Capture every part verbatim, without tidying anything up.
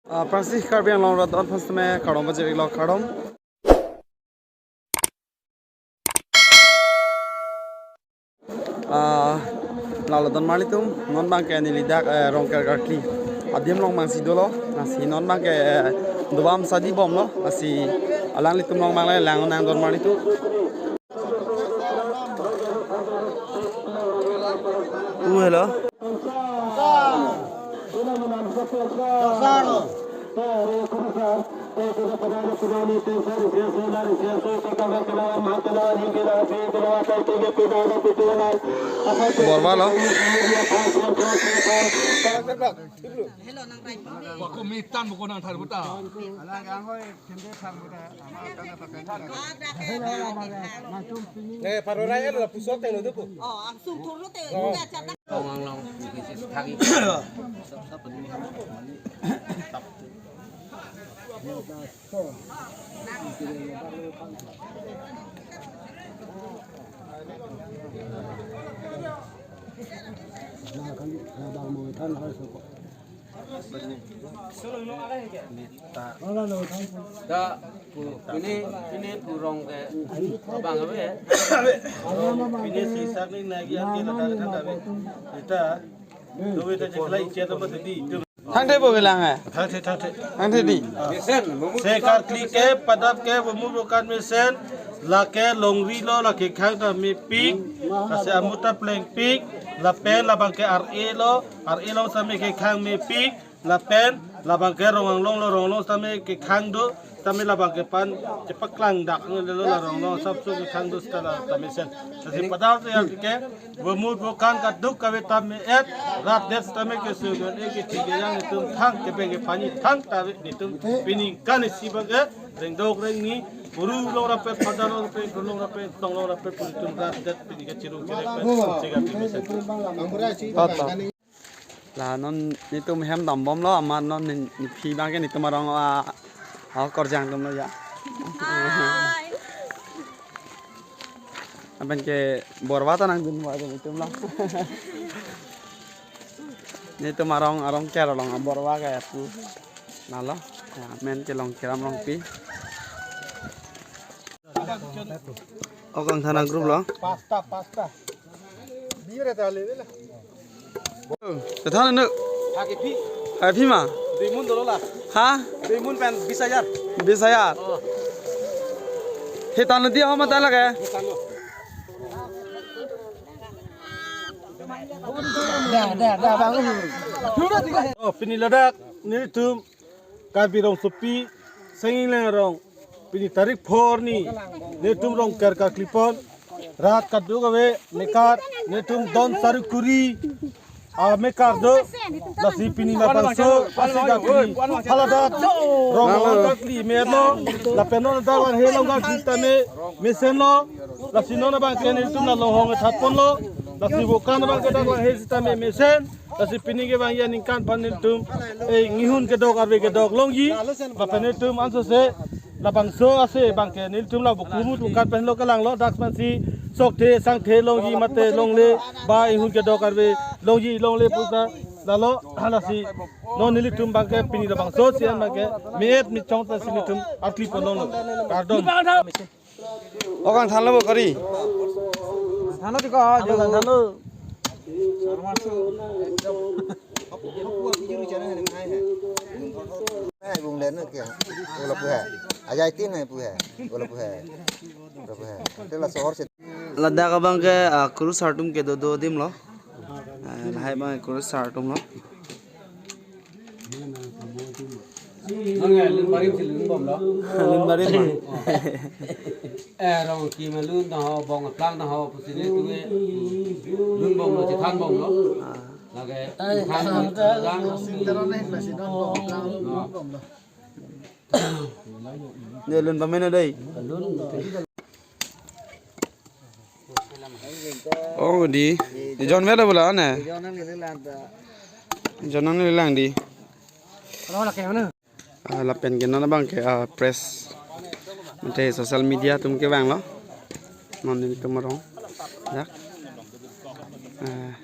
Ah, aphrangsi Karbi Anglong rat do-an aphan sitame kardom pajir-iklo, kardom. Ah, lalo don marlitum, non abangke neli dak, eh, Rongker karkli adim along abangsi dolo, lasi non abangke, eh, dobom sadi bomlo, lasi alanglitum along abang le lang nang don marlitum. Oh, hello. Borwa lo. Hello, nang rai. Bako mitan bako nang thar buta. Eh, parorai lo pusok teng lo dupu. Oh, langsung turun teh. Oh. Nggak, cak. Long, long, long. Sab, sab, Da, pu, pini, pini pu Rongker abang ave. Pini si sak ni nagi ake na tar kan ave. Ita, tu ita cek lai cek apa tadi? Thangthe bo kelang hai. Thangthe, thangthe. Thangthe dei. Se karkli ke, padap ke, bumur bukan mesen, lake longri lo, lake khang ta mepik, lasi amut ta plengpik, lapen labang ke ar-e lo, ar-e lo sitame kekhang mepik, lapen labang ke Rong Anglong lo, Rong Anglong sitame kekhang do, sitame labang ke pan chepaklang dak lo, la Rong Anglong asapso kekhang do sita la ta mesen. Lasi padap ya ke, bumur bukan kaduk kave ta me-et, rat det sitame kesugon e kethi kejang netum thang, kepeng kepani thang ta netum pini kan isi abang ke, rengdok rengni, buru long rapet, pada long rapet, long rapet, tong long rapet, puri tum rat det pini kechirung cherek pen, sega pini mesen. Tot, tot. La non netum hem dam bomlo, amat non ne, nephi abang ke netum arong a, a korjang atum lo ya. Hai. Lapen ke Borwa ta nangdun ba netum lo. Netum arong, arong ker along a Borwa ke pu. Lalo. Ya, men ke Longkiram Rongpi. O Kangthana group lo. Pasta, pasta. Biar ada lele la. Than nu. Hake phi. Hai phi ma. Dui mun dolo la. Ha? Dui mun pen bis hajar. Bis hajar. Oh. Hitan dia homa ta lake. Hitan lo. Da, da, da, bang. Oh, pini ladak netum Karbi Rongsopi Senging Lengrong, pini tarik phor ni netum Rongker karkli pon, rat kaduk kave mekar, netum don sarikuri a mekar do, lasi pini labangso, lasi dak pini haladak Rong Anglong karkli me-etlo, lapen non dak langhe along karkli sitame mesenlo, lasi non abang ke netum la longhong ethat ponlo, lasi bukan abang ke dak langhe sitame mesen, lasi pini ke bang ya ningkan aphan netum, eh, ngihun kedok arve kedok longji, lapen netum ansose labangso ase abang ke netum la bukumut bukan pen lo kelanglo, dak pensi sokthe sangthe longji mate longle ba ngihun kedok arve longji longle puta lalo, lasi non nelitum abang ke pini labangso sian abang ke me-et mechong ta si netum arkli pon longlo. Kardom. O Kangthanlo bo kari. Thanlo tiko, jo. Thanlo. Hai, bung len ke. Ola pu hai. Ajai tin hai pu hai. Ola pu hai. Ola pu hai. Te la sohor se. Ladak abang ke, ah, kurusar atum kedo do adim lo. Ah, lahai abang kurusar atum lo. Nang ya, lun barim si lun bom lo. Lun barim ma? Eh, rong ki ma lun na ho, bong plang na ho, pusi le tu e. Lun bom lo, chethan bom lo. Ah. Lake, than bom, than. No. Dia lun pamena dei. Oh, di. Di John Vela bola, ne? John nang lang di. Ah, lapen ke non abang ke, ah, press. Mate social media atum kevanglo. Non netum arong. Ya. Ah.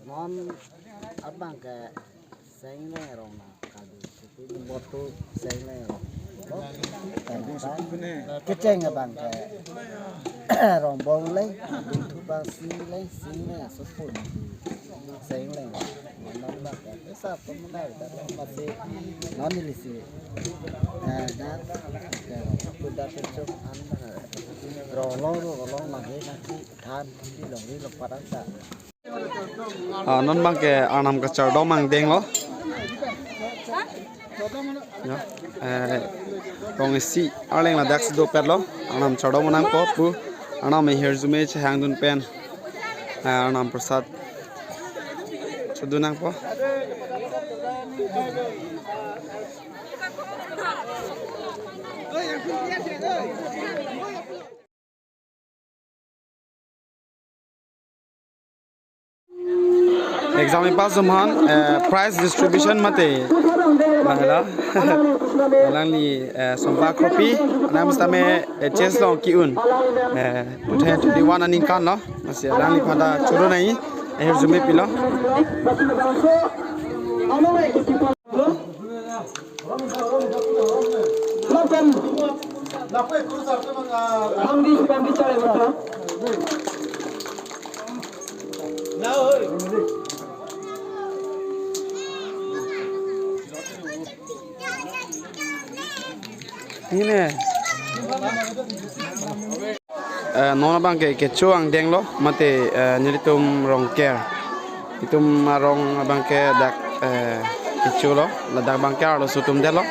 Non abang ke Sengleng arong nangkado, sipin motu Sengleng arong. Kecheng abang ke Rongbong leng, Binthu abang Singleng, Singleng asopon Sengleng. Non abang ke, esa pun mundai, tapi masih non neli si. Eh, dan, eh, kuda kechok an, eh, rong long, rong long lagi nanti than, di long, di long parang ta. Ah, non abang ke Arnam kachardom angdeng lo. Ya, eh, rong isi arleng ladak si dopet lo. Arnam chardom nangpo pu. Arnam ahirjume chehangdun pen, eh, Arnam prasad chedun nangpo. Exam pass atum aphan, eh, prize distribution mate lahela. Alangli, eh, Sompa Kropi, alang sitame, eh, chess along ki-un. Eh, two thousand twenty-one aningkan lo. Lasi alangliphan ta choro nai, ahirjume pilo. Ini. Eh, non abang ke kecho angdeng lo, mate, eh, nelitum Rongker. Itum arong abang ke dak, eh, kecho lo, ladak abang ke arloso atum det lo.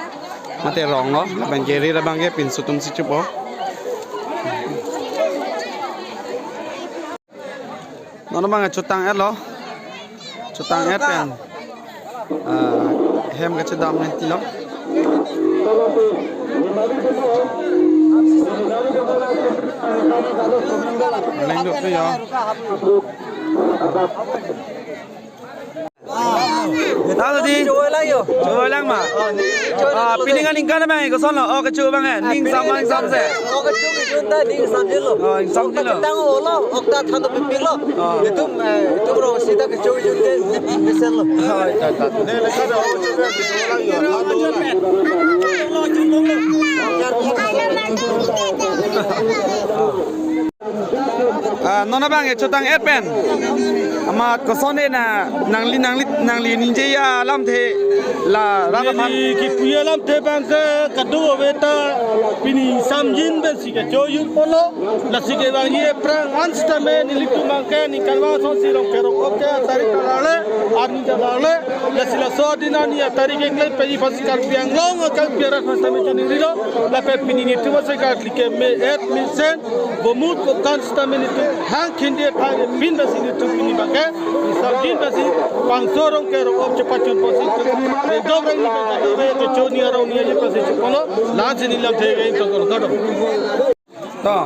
Mate rong lo, labang ke rir abang ke pinso atum si chupo. Non abang chotang-et lo. Chotang-et pen, ah, hem kachedam nangji lo. Lengduk tu ya. Tahu di? Choi lang yo. Choi lang ma. Ah, pining aningkan abang, koson lo? Oh, kecho abang eh. Ning sam, ning sam se. Oh, kecho kejun ta ning samjilo. Oh, ning samjilo. Tang olo, okta than ta pipilo. Oh. Itum, eh, itum rong sita kecho kejun ke mesen lo. Oh, ta, ta. Ah, non abang chotang-et pen. Amat koson de na nangli, nangli, nangli ningje alamthe la rat aphan. Neli kipu alamthe abang ke kadokave ta pini samjin pensi kecho jun ponlo. Lasi kevangji aphrang an sitame nelitum abang ke ningkan vang asonsi Rongker arong ke atarik ta lale, arni ta lale. Lasi laso adin arni atarik keklem peji aphansi Karbi Anglong, Karbi arat aphan sitame choningri lo. Lapen pini nelitum asai karkli ke me-et mesen, bomut kokan sitame nelitum hang khende thang pin basi nelitum pini abang ke, isam din basi, bangso Rongker arong chepachun ponsi, dom reng ni bang kecho ni arong ni aji pasi chupono, la-ansi neli lamthe ke ingkang kardom. To.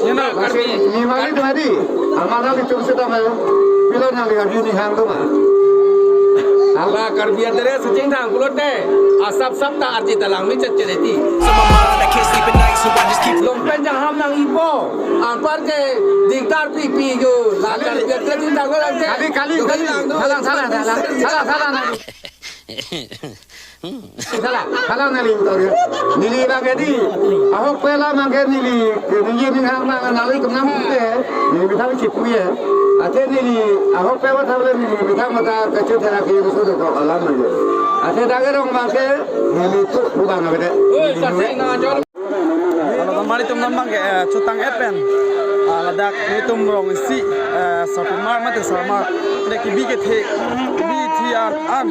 Ina. Lasi, ni mari tu hari. Amana di tum sedang ayo. Pilo nang lihat ni hang tu ma. Hala Karbi address sejeng thang pulote. Asap sap ta arji talang mi chet chet eti. Some of mine, I can't sleep at night, so I just keep Longpen jaham nang-ipo. Anpar ke dingtar pipi yo. La Karbi address sejeng thang pulote. Kali, kali, kali. Salah, salah, salah. Salah, salah, salah. Salah, salah neli utor ya. Neli abang ke di. Ahok pela abang ke neli, neli ni hang na neli kenam ke. Neli bithang chipu ya. Athe neli ahok pela thang le neli bithang mata kecho thela ke sudah ko alam aja. Athe dak arong abang ke neli tu pulang abang ke. Oi, sasing na jol. Alo, don mari tum non abang ke, eh, chotang-et pen. Ah, ladak nelitum rong isi, eh, sarpimar mate sarmar. Lake kebi kethe, kebi thi an, an.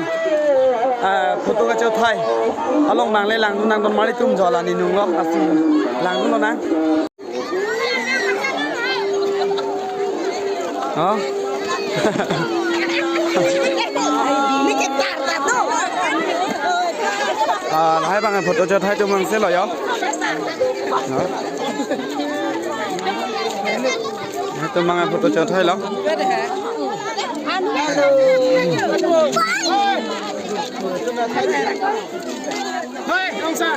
Eh, photo kachethai. Along nangle langdun nang don mari tum jola ni nung lo, lasi langdun lonang. Oh. Ah, lahai abang photo chethai atum abang si lo yo. Lahai atum abang photo chethai lo. Hei, Kongsa.